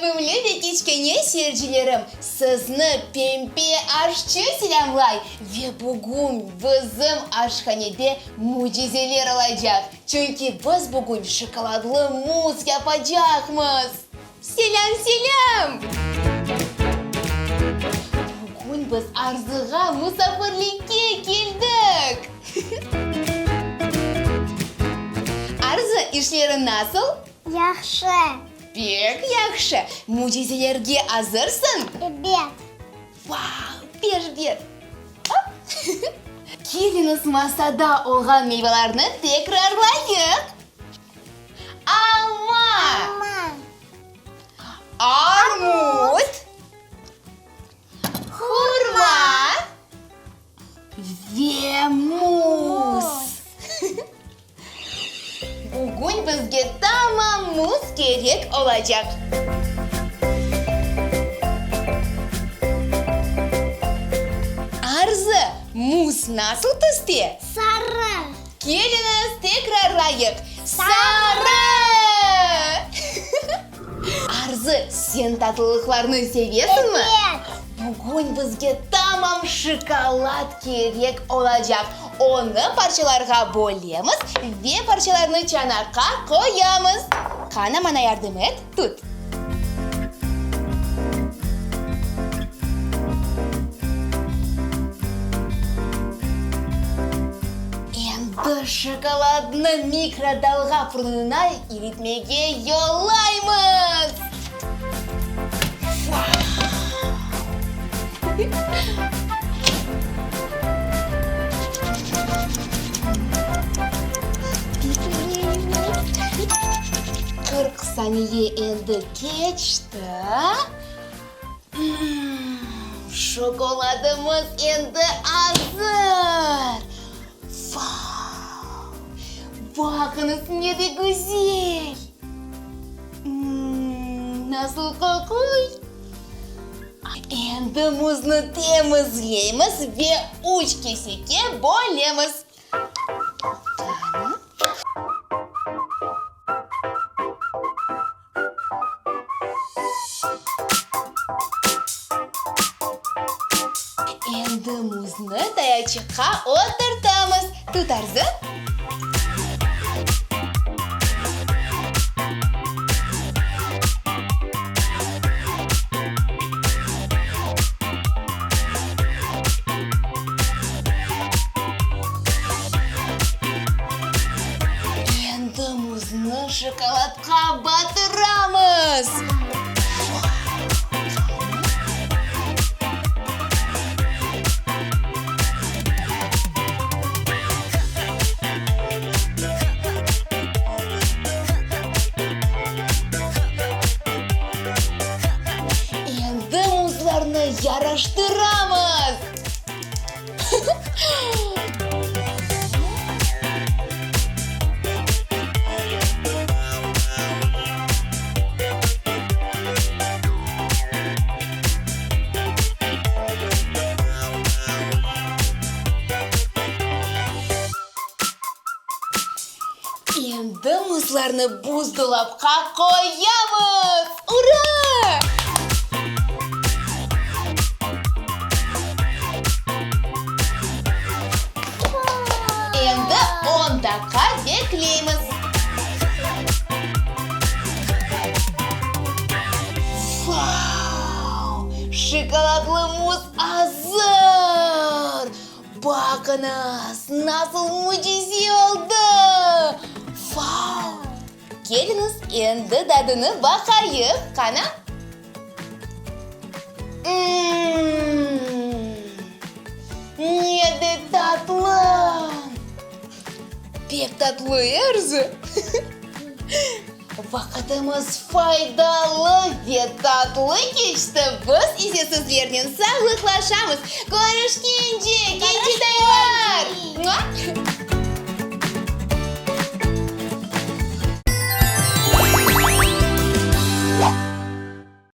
Sevimli ve kiçkene seyircilerim, sizni Pempe aşçı selâmlay ve bugün bizim aşhanede mücizeler olacaq, çünki biz bugün şokoladlı muz yapacaqmız! Selâm, selâm! Bugün biz Arzığa musafirlikke keldik! Arzı, işleriñ nasıl? Yahşı. Pek yahşı! Mücizelerge azırsıñ? Ebet. Vau, ber, ber! Op! Keliñiz masada olğan meyvalarnı tekrarlayıq! Alma! Alma. Armut! Hurma! Ve muz! Bugün bizge tamam muz kerek olacaq. Arzı, muz nasıl tüste? Sarı. Keliñiz, tekrarlayıq, Sarı! Arzı, sen tatlılıqlarnı sevesiñmi? Ebet. Bugün bizge tamam şokolad kerek olacaq. Onı parçalarğa bölemiz ve parçalarnı çanaqqa qoyamız. Qana, maña yardım et, tut. Endi şokoladnı mikrodalğa fırınına iritmege yollaymız. 40 saniye endi keçti. Şokoladımız endi azır! Vau! Baqıñız, ne de güzel! Nasıl qoquy! Endi muznı temizleymiz ve üç kesekke bölemiz. Endi muznı tayaçıqqa oturtamız. Tut, Arzı. Endi muznı şokoladqa batıramız. Endi muzlarnı yaraştıramız. Endi muzlarnı buzdolapqa qoyamız! Ura! Endi on daqqa bekleymiz. Vau! Şokoladlı muz azır! Baqıñız, nasıl mücize oldı! Vau! Keliñiz, endi dadını baqayıq, qana? Mmm! Ne de tatlı! Pek tatlı, e, Arzı? Vaqıtımız faydalı ve tatlı keçti, biz ise sizlernen sağlıqlaşamız. Körüşkence, kencedaylar!